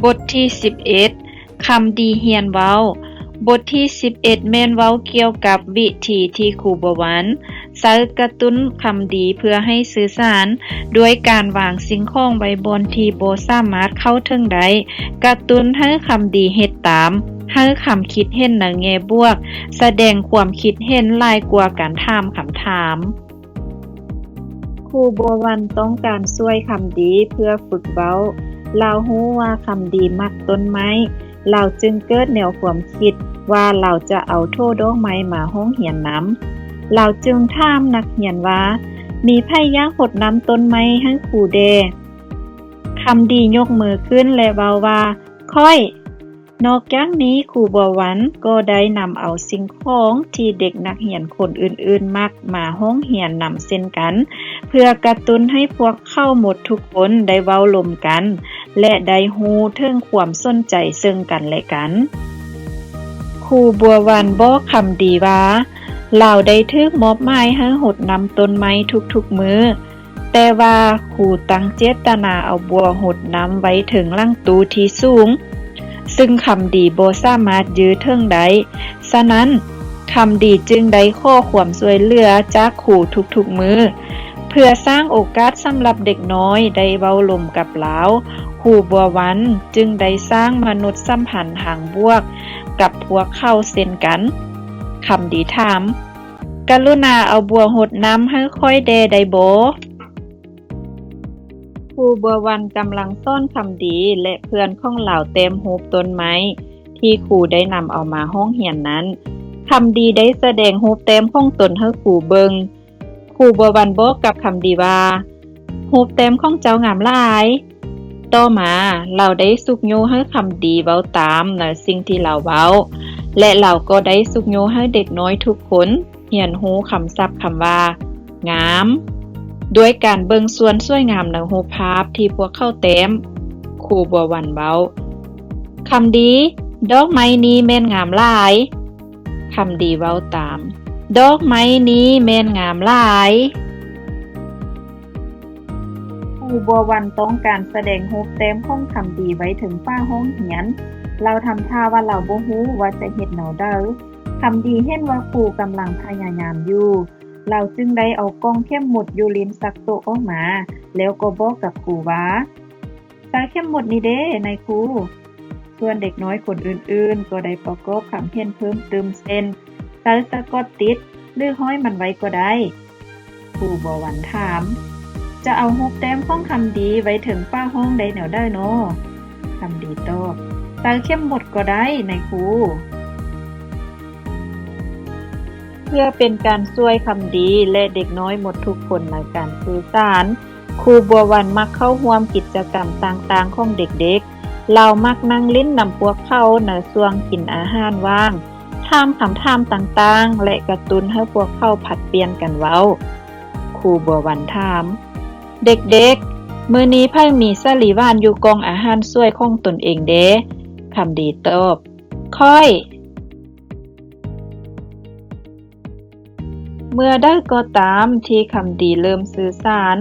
ບົດທີສິບເອັດ ຄຳດີຮຽນເວົ້າ. ບົດທີສິບເອັດ ແມ່ນເວົ້າກ່ຽວກັບວິທີທີ່ຄູບົວວັນໃຊ້ກະຕຸ້ນຄຳດີເພື່ອໃຫ້ສື່ສານ ດ້ວຍການວາງສິ່ງຂອງໄວ້ບ່ອນທີ່ບໍ່ສາມາດເຂົ້າເຖິງໄດ້, ກະຕຸ້ນໃຫ້ຄຳດີເຮັດຕາມ, ໃຫ້ຄຳຄິດເຫັນໃນແງ່ບວກ, ສະແດງຄວາມຄິດເຫັນຫຼາຍກວ່າການຖາມຄຳຖາມ. ຄູບົວວັນຕ້ອງການຊ່ວຍຄຳດີເພື່ອຝຶກເວົ້າ. ລາວຮູ້ວ່າຄຳດີມັກຕົ້ນໄມ້, ລາວຈຶ່ງເກີດແນວຄວາມຄິດວ່າລາວຈະເອົາໂຖດອກໄມ້ມາຫ້ອງຮຽນນຳ. ລາວຈຶ່ງຖາມນັກຮຽນວ່າ, ມີໃຜຢາກຫົດນ້ຳຕົ້ນໄມ້ໃຫ້ຄູແດ່? ຄຳດີຍົກມືຂຶ້ນ ແລະ ເວົ້າວ່າ, ຂ້ອຍ. ນອກຈາກນີ້, ຄູບົວວັນກໍໄດ້ນຳເອົາສິ່ງຂອງທີ່ເດັກນັກຮຽນຄົນອື່ນໆມັກມາຫ້ອງຮຽນນຳເຊັ່ນກັນ, ເພື່ອກະຕຸ້ນໃຫ້ພວກເຂົາໝົດທຸກຄົນໄດ້ເວົ້າລົມກັນ ແລະ ໄດ້ຮູ້ເຖິງຄວາມສົນໃຈເຊິ່ງກັນແລະກັນ. ຄູບົວວັນບອກຄຳດີວ່າ, ລາວໄດ້ຖືກມອບໝາຍໃຫ້ຫົດນ້ຳຕົ້ນໄມ້ທຸກໆມື້, ແຕ່ວ່າຄູຕັ້ງເຈດຕະນາເອົາບົວຫົດນ້ຳໄວ້ເທິງຫຼັງຕູ້ທີ່ສູງ, ຊຶ່ງຄຳດີບໍ່ສາມາດຢື້ເຖິງໄດ້. ສະນັ້ນ, ຄຳດີຈຶ່ງໄດ້ຂໍຄວາມຊ່ວຍເຫຼືອຈາກຄູທຸກໆມື້. ເພື່ອສ້າງໂອກາດສຳລັບເດັກນ້ອຍໄດ້ເວົ້າລົມກັບລາວ, ຄູບົວວັນຈຶ່ງໄດ້ສ້າງມະນຸດສຳພັນທາງບວກກັບພວກເຂົາເຊັ່ນກັນ. ຄຳດີຖາມ, ກະລຸນາເອົາບົວຫົດນ້ຳໃຫ້ຂ້ອຍແດ່ໄດ້ບໍ່? ຄູບົວວັນກຳລັງສອນຄຳດີ ແລະ ເພື່ອນຂອງລາວແຕ້ມຮູບຕົ້ນໄມ້ທີ່ຄູໄດ້ນຳເອົາມາຫ້ອງຮຽນນັ້ນ. ຄຳດີໄດ້ສະແດງຮູບແຕ້ມຂອງຕົນໃຫ້ຄູເບິ່ງ. ຄູບົວວັນບອກກັບຄຳດີວ່າ, ຮູບແຕ້ມຂອງເຈົ້າງາມຫຼາຍ. ຕໍ່ມາ, ລາວໄດ້ຊຸກຍູ້ໃຫ້ຄຳດີເວົ້າຕາມໃນສິ່ງທີ່ລາວເວົ້າ ແລະ ລາວກໍໄດ້ຊຸກຍູ້ໃຫ້ເດັກນ້ອຍທຸກຄົນຮຽນຮູ້ຄຳສັບຄຳວ່າ ງາມ ດ້ວຍການເບິ່ງສ່ວນສວຍງາມໃນຮູບພາບທີ່ພວກເຂົາແຕ້ມ. ຄູບົວວັນເວົ້າ, ຄຳດີ, ດອກໄມ້ນີ້ແມ່ນງາມຫຼາຍ. ຄຳດີເວົ້າຕາມ, ດອກໄມ້ນີ້ແມ່ນງາມຫຼາຍ. ຄູບົວວັນຕ້ອງການສະແດງຮູບແຕ້ມຂອງຄຳດີໄວ້ເທິງຝາຫ້ອງຮຽນ. ລາວທຳທ່າວ່າລາວບໍ່ຮູ້ວ່າຈະເຮັດແນວໃດ. ຄຳດີເຫັນວ່າຄູກຳລັງພະຍາຍາມຢູ່. ລາວຈຶ່ງໄດ້ເອົາກ່ອງເຂັມໝົດຢູ່ລິ້ນຊັກໂຕະອອກມາ, ແລ້ວກໍບອກກັບຄູວ່າ, ໃສ່ເຂັມໝົດນີ້ເດ້ ນາຍຄູ. ສ່ວນເດັກນ້ອຍຄົນອື່ນໆກໍໄດ້ປະກອບຄຳເຫັນເພີ່ມຕື່ມເຊັ່ນ, ໃສ່ສະກອດຕິດ ຫຼື ຫ້ອຍມັນໄວ້ກໍໄດ້. ຄູບົວວັນຖາມ, ຈະເອົາຮູບແຕ້ມຂອງຄຳດີໄວ້ເທິງຝາຫ້ອງໄດ້ແນວໃດນໍ? ຄຳດີຕອບ, ໃສ່ເຂັມໝົດກໍໄດ້ ນາຍຄູ. ເພື່ອເປັນການຊ່ວຍຄຳດີ ແລະ ເດັກນ້ອຍໝົດທຸກຄົນໃນການສື່ສານ, ຄູບົວວັນມັກເຂົ້າຮ່ວມກິດຈະກຳຕ່າງໆຂອງເດັກໆ. ລາວມັກນັ່ງຫຼິ້ນນຳພວກເຂົາໃນຊ່ວງກິນອາຫານວ່າງ, ຖາມຄຳຖາມຕ່າງໆ ແລະ ກະຕຸ້ນໃຫ້ພວກເຂົາຜັດປ່ຽນກັນເວົ້າ. ຄູບົວວັນຖາມ, ເດັກໆ, ມື້ນີ້ໃຜມີສາລີຫວານຢູ່ກ່ອງອາຫານສວຍຂອງຕົນເອງແດ່? ຄຳດີຕອບ, ຂ້ອຍ. ເມື່ອໃດກໍຕາມທີ່ຄຳດີເລີ່ມສື່ສານ,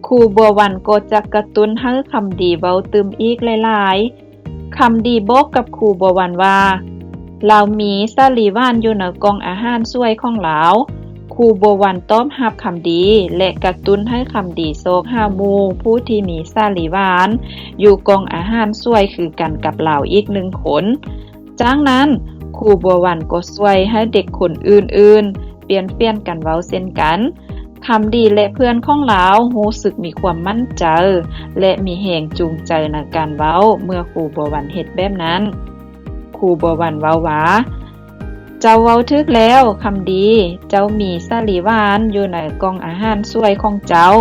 ຄູບົວວັນກໍຈະກະຕຸ້ນໃຫ້ຄຳດີເວົ້າຕື່ມອີກຫຼາຍໆ. ຄຳດີບອກກັບຄູບົວວັນວ່າ ລາວມີສາລີຫວານຢູ່ໃນກ່ອງອາຫານສວຍຂອງລາວ. ຄູບົວວັນຕອບຮັບຄຳດີ ແລະ ກະຕຸ້ນໃຫ້ຄຳດີຊອກຫາໝູ່ຜູ້ທີ່ມີສາລີຫວານຢູ່ກ່ອງອາຫານສວຍຄືກັນກັບລາວອີກໜຶ່ງຄົນ. ຈາກນັ້ນ, ຄູບົວວັນກໍຊ່ວຍໃຫ້ເດັກຄົນອື່ນໆປ່ຽນປ່ຽນກັນເວົ້າເຊັ່ນກັນ. ຄຳດີ ແລະ ເພື່ອນຂອງລາວຮູ້ສຶກມີຄວາມໝັ້ນໃຈ ແລະ ມີແຮງຈູງໃຈໃນການເວົ້າເມື່ອຄູບົວວັນເຮັດແບບນັ້ນ. ຄູບົວວັນເວົ້າວ່າ, ເຈົ້າເວົ້າຖືກແລ້ວ, ຄຳດີ, ເຈົ້າມີສາລີຫວານຢູ່ໃນກ່ອງອາຫານສວຍຂອງເຈົ້າ.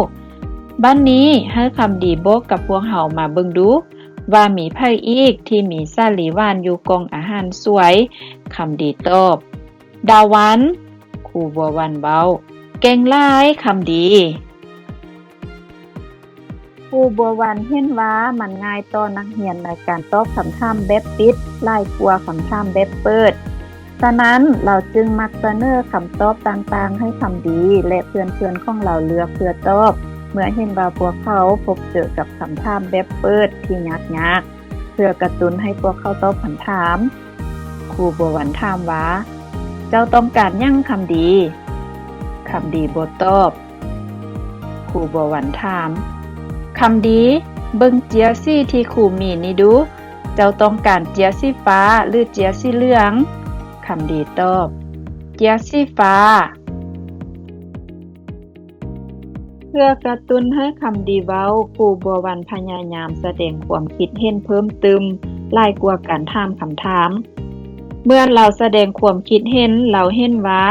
ບັດນີ້ໃຫ້ຄຳດີບອກກັບພວກເຮົາມາເບິ່ງດູ ວ່າມີໃຜອີກທີ່ມີສາລີຫວານຢູ່ກ່ອງອາຫານສວຍ? ຄຳດີຕອບ, ດາວັນ. ຄູບົວວັນເວົ້າ, ເກັ່ງຫຼາຍ, ຄຳດີ. ຄູບົວວັນເຫັນວ່າມັນງ່າຍຕໍ່ນັກຮຽນໃນການຕອບຄຳຖາມແບບປິດຫຼາຍກວ່າຄຳຖາມແບບເປີດ. ສະນັ້ນ, ລາວຈຶ່ງມັກສະເໜີຄຳຕອບຕ່າງໆໃຫ້ຄຳດີ ແລະ ເພື່ອນໆຂອງລາວເລືອກເພື່ອຕອບ ເມື່ອເຫັນວ່າພວກເຂົາພົບເຈີກັບຄຳຖາມແບບເປີດທີ່ຍາກໆ. ເພື່ອກະຕຸ້ນໃຫ້ພວກເຂົາຕອບຄຳຖາມ, ຄູບົວວັນຖາມວ່າ, ເຈົ້າຕ້ອງການຫຍັງຄຳດີ? ຄຳດີບໍ່ຕອບ. ຄູບົວວັນຖາມ, ຄຳດີ, ເບິ່ງເຈ້ຍສີທີ່ຄູມີນີ້ດູ, ເຈົ້າຕ້ອງການເຈ້ຍສີຟ້າ ຫຼື ເຈ້ຍສີເຫຼືອງ? ຄຳດີຕອບ, ເຈ້ຍສີຟ້າ. ເພື່ອກະຕຸ້ນໃຫ້ຄຳດີເວົ້າ, ຄູບົວວັນພະຍາຍາມສະແດງຄວາມຄິດເຫັນເພີ່ມຕື່ມຫຼາຍກວ່າການຖາມຄຳຖາມ. ເມື່ອລາວສະແດງຄວາມຄິດເຫັນ, ລາວເຫັນວ່າ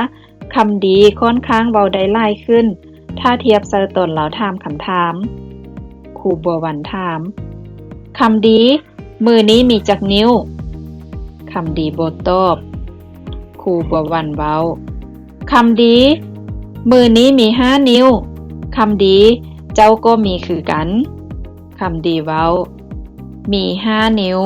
ຄຳດີຂ້ອນຂ້າງເວົ້າໄດ້ຫຼາຍຂຶ້ນ ຖ້າທຽບໃສ່ຕອນລາວຖາມຄຳຖາມ. ຄູບົວວັນຖາມ, ຄຳດີ, ມືນີ້ມີຈັກນິ້ວ? ຄຳດີບໍ່ຕອບ. ຄູບົວວັນເວົ້າ, ຄຳດີ, ມືນີ້ມີຫ້ານິ້ວ. ຄຳດີ, ເຈົ້າກໍມີຄືກັນ. ຄຳດີເວົ້າ, ມີຫ້ານິ້ວ.